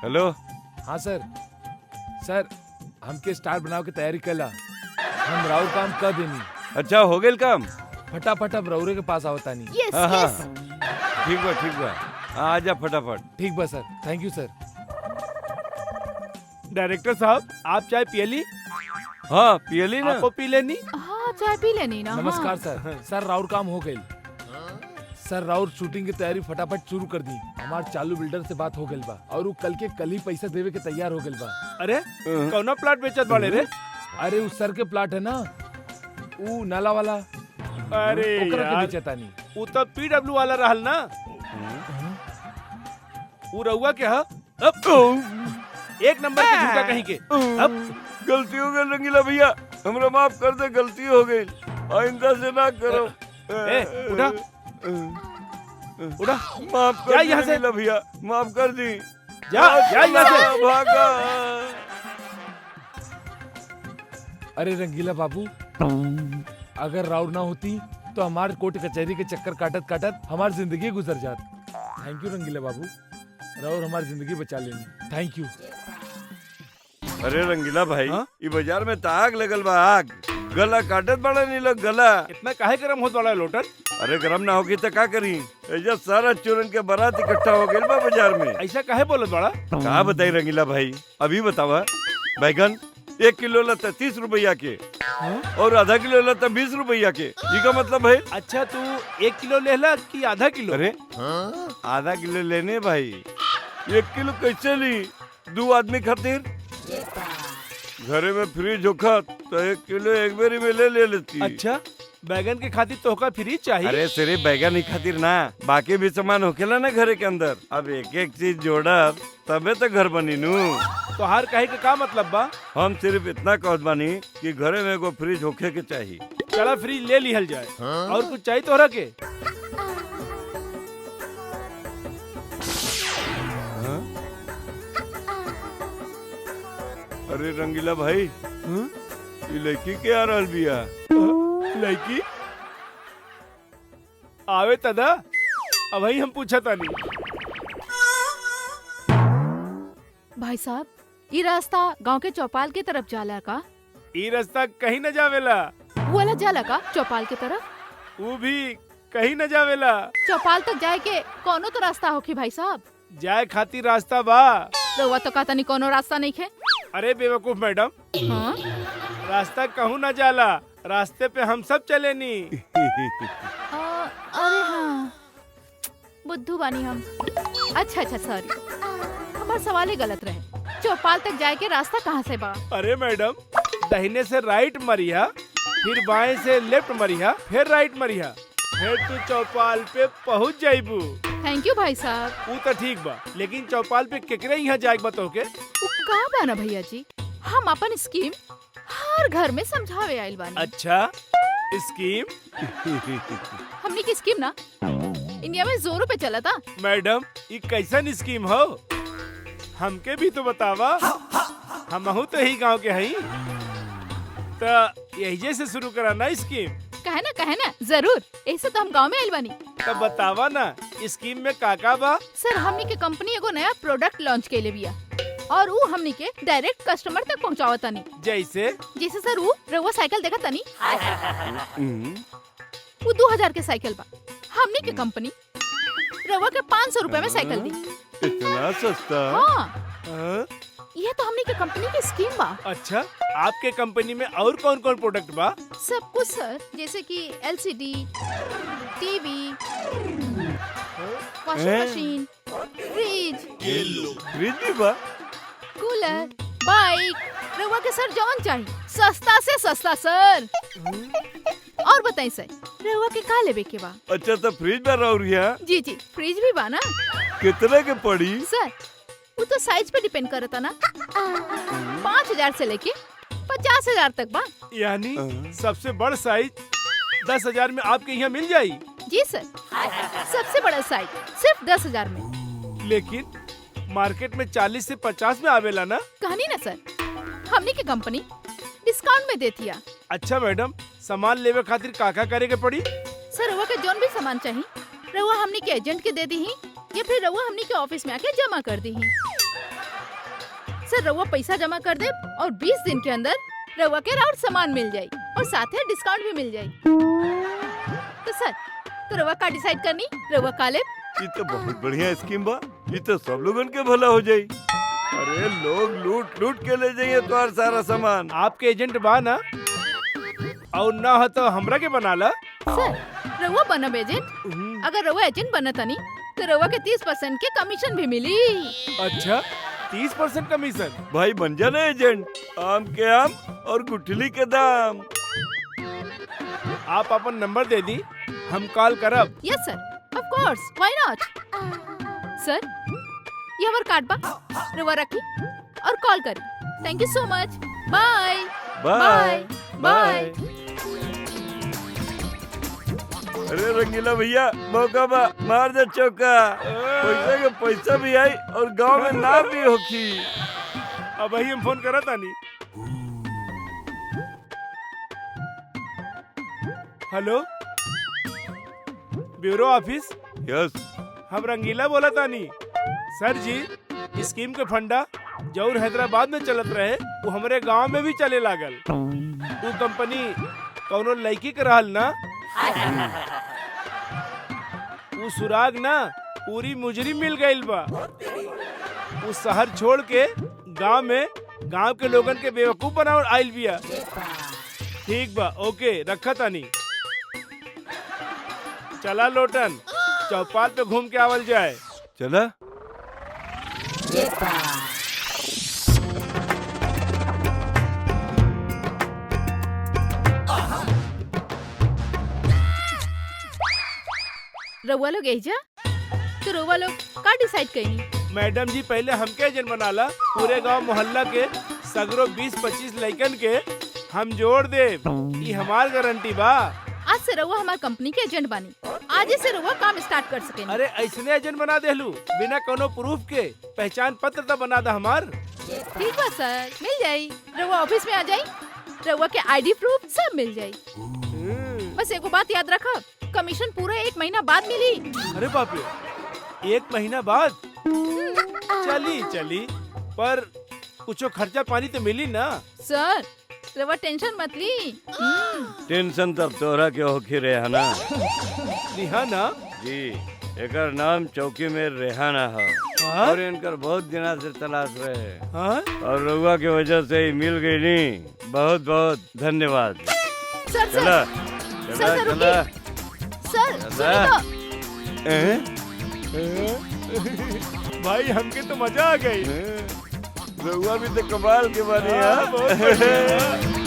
Hello. हाँ सर, सर हमके star बनाव के तैयारी कला, हम राउर काम कर देनी। अच्छा हो गेल काम? फटाफट अब रउरे के पास आवतानी। यस हाँ, हाँ। यस। ठीक बा ठीक बा, हाँ, आ जा फटाफट। ठीक बा sir, thank you sir. Director साहब आप चाय पियली? हाँ पियली ना। आपको पी लेनी? हाँ चाय पी लेनी ना। हाँ। नमस्कार सर। सर राउर काम हो गई। सर राउर शूटिंग की तैयारी फटाफट शुरू कर दी। हमार चालू बिल्डर से बात हो गई बा और वो कल के कल ही पैसा देवे के तैयार हो गई बा। अरे कौना प्लाट बेचत बाड़े रे? अरे उस सर के प्लाट है ना, ऊ नाला वाला। अरे ओकरा के यार बेचतानी। उ तो पीडब्ल्यू वाला रहल ना, उ रउआ के ह। अब एक नंबर के झूठा कहीं के। अब गलती हो गई रंगीला भैया, हमरा माफ कर दे, गलती हो गई, आइंदा से ना करो। ए, उठा। उठा। माफ जा कर दी यहाँ से। रंगीला भैया, माफ कर दी। जा जा यहाँ से। भागा। अरे रंगीला बाबू, अगर राउर ना होती तो हमार कोर्ट कचहरी के चक्कर काटत काटत हमार जिंदगी गुजर जात। Thank you रंगीला बाबू, राउर हमार जिंदगी बचा लेनी, thank you. अरे रंगीला भाई, हाँ? ई बाजार में त आग लगल बा, आग। गला काटत बड़ा नी लोग गला। इतना काहे गरम होत वाला लोटन? अरे गरम ना होगी तो का करी, एजा सारा चोरन के बारात इकट्ठा हो गइल बा बाजार में। ऐसा काहे बोलत बाड़ा? का बताई रंगीला भाई, अभी बतावा, बैगन 1 किलो ला त 30 रुपया के और आधा किलो ला त 20 रुपया के, ई का मतलब है? अच्छा तू 1 किलो लेला कि आधा किलो? अरे आधा किलो लेने भाई, 1 किलो कैसे ली? 2 आदमी खातिर घरे में फ्रिज होखत तो 1 किलो एक बेरी में ले ले लेती। अच्छा बैगन के खातिर तोहका फ्रिज चाहिए? अरे सिर्फ बैगन ही खातिर ना, बाकी भी सामान होखेला ना घरे के अंदर। अब एक एक चीज जोड़ब तबे तो घर बनी नू। तोहार कहे के का मतलब बा? हम सिर्फ इतना कहत बानी कि घरे में एगो फ्रिज होखे के चाहिए। चला फ्रिज ले लिहल जाए। हाँ? और कुछ चाहिए तोहरा के? हाँ? अरे रंगीला भाई, ये लड़की के आ रहल बिया? लड़की आवे तदा, अब ही हम पूछा तानी। भाई साहब ये रास्ता गांव के चौपाल के तरफ जाला का? ये रास्ता कहीं न जावेला। वो वाला जाला का चौपाल के तरफ? वो भी कहीं न जावेला। चौपाल तक जाए के कोनो तो रास्ता होखी भाई साहब? जाए खातिर रास्ता बा। रउआ तो कहता नहीं कोनो रास्ता नहीं है। अरे बेवकूफ मैडम, हाँ? रास्ता कहूँ न जाला, रास्ते पे हम सब चले नी। अरे हाँ बुद्धू बानी हम। अच्छा अच्छा सॉरी, हमार सवाल ही गलत रहे। चौपाल तक जाए के रास्ता कहाँ से बा? अरे मैडम दाहिने से राइट मरिया, फिर बाएं से लेफ्ट मरिया, फिर राइट मरिया, फिर तू चौपाल पे पहुँच जाइबू। Thank you भाई साहब। वो तो ठीक बा, लेकिन चौपाल पे केकरे यहाँ जाए बा तोहके? उ का बा ना भैया जी, हम अपन स्कीम हर घर में समझावे आइल बानी। अच्छा स्कीम? हमनी की स्कीम ना इंडिया में जोरों पे चला था। मैडम ये कैसन स्कीम हो, हमके भी तो बतावा। हमहू तो ही गांव के हई, तो यही से शुरू कराना स्कीम। कहे ना जरूर, ऐसे तो हम गांव में आइल बानी। तब बतावा ना स्कीम में काका बा? सर हमनी के कंपनी एगो नया प्रोडक्ट लॉन्च के बिया और ऊ हमनी के डायरेक्ट कस्टमर तक पहुंचावतानी। जैसे? जैसे सर ऊ रउआ साइकिल देखा तनी, ऊ 2000 के साइकिल बा, हमनी के कंपनी रउआ के 500 रुपए में साइकिल दी। इतना सस्ता? हाँ। यह तो हमनी के कंपनी के स्कीम बा। अच्छा आपके कंपनी में और कौन कौन प्रोडक्ट बा? सब कुछ सर, जैसे कि LCD, TV, washing machine, fridge, fridge भी बा, कूलर, बाइक, रउआ के सर जौन चाहिए, सस्ता से सस्ता सर। और बताई सर रउआ के का लेवे के बा? अच्छा तो फ्रिज बा रउरिया? जी जी फ्रिज भी बा ना। कितने के पड़ी? सर वो तो साइज पे डिपेंड करता ना, 5000 से लेके 50,000 तक बा। यानी सबसे बड़ साइज 10,000 में आपके यहाँ मिल जाये? जी सर सबसे बड़ा साइज सिर्फ 10,000 में। लेकिन मार्केट में 40 से 50 में आवेला ना? कहनी ना सर, हमनी के कंपनी डिस्काउंट में देती है। अच्छा मैडम सामान लेवे खातिर काका करे के पड़ी? सर रउआ के जोन भी सामान चाहिए रउआ हमनी के एजेंट के दे दी या फिर रउआ हमनी के ऑफिस में आके जमा कर दी। सर रउआ पैसा जमा कर दे और 20 दिन के अंदर रउआ के राउर सामान मिल जाई और साथ ही डिस्काउंट भी मिल जाई। तो सर तो रउआ का डिसाइड करनी, रउआ का लेब? ये तो बहुत बढ़िया स्कीम बा, ये तो सब लोगन के भला हो जाई। अरे लोग लूट लूट के ले जाइए तुम्हार सारा सामान। आपके एजेंट बा ना, और ना हो तो हमरा के बना ला। सर रउआ बनब एजेंट? अगर रउआ एजेंट बनतनी तो रउआ के 30% के कमीशन भी मिली। अच्छा 30% कमीशन? भाई बन जा ना एजेंट, आम के आम और गुठली के दाम। आप अपन नंबर दे दी, हम कॉल करब। Yes sir, of course, why not. Sir ये हमार कार्ड बा, रउआ रखी और कॉल करी। Thank you so much, bye bye bye. अरे रंगीला भैया मौका बा, मार दे चौका, पैसा के पैसा भी आई और गांव में नाम भी होखी। अब ही हम फोन करत तानी। Hello bureau office? Yes. हम रंगीला बोला तानी। सर जी स्कीम के फंडा जौर हैदराबाद में चलत रहे वो हमरे गांव में भी चले लागल। वो कंपनी कौनो लड़की के रहल ना, वो सुराग ना पूरी मुजरी मिल गईल बा। वो शहर छोड़ के गांव में गांव के लोगन के बेवकूफ बनाव आइल बिया। ठीक बा, ओके रखा तानी। चला लोटन, चौपाल पे घूम के आवल जाए। चला। रउआ लोग एहिजा तो रउआ लोग का डिसाइड कइनी? मैडम जी पहले हमके एजेंट बनाला, पूरे गांव मोहल्ला के सगरो 20-25 लइकन के हम जोड़ दे, ई हमार गारंटी बा। आज से रउआ हमार कंपनी के एजेंट बानी, आज ही से रउआ काम स्टार्ट कर सकेनी। अरे ऐसने एजेंट बना देहलू बिना कोनो प्रूफ के, पहचान पत्र तो बना दा हमार। ठीक बा सर, मिल जाई। रउआ ऑफिस में आ जाई, रउआ के आईडी प्रूफ सब मिल जाई। बस एगो बात याद रखब, कमीशन पूरा 1 महीना बाद मिली। अरे बाप रे, 1 महीना बाद? चली चली, पर कुछ खर्चा पानी तो मिली ना? सर रउआ टेंशन मत ली। टेंशन तब तोहरा के होखी रेहाना। रेहाना जी, एकर नाम चौकी में रेहाना है और इनकर बहुत दिना से तलाश रहे और रउआ के वजह से ही मिल गई नी। बहुत बहुत धन्यवाद। सर चला सर चला सर चला। सर सुनिए तो। भाई हमके तो मजा आ गई। रउआ भी तो कमाल के बानी है। बहुत बढ़िया।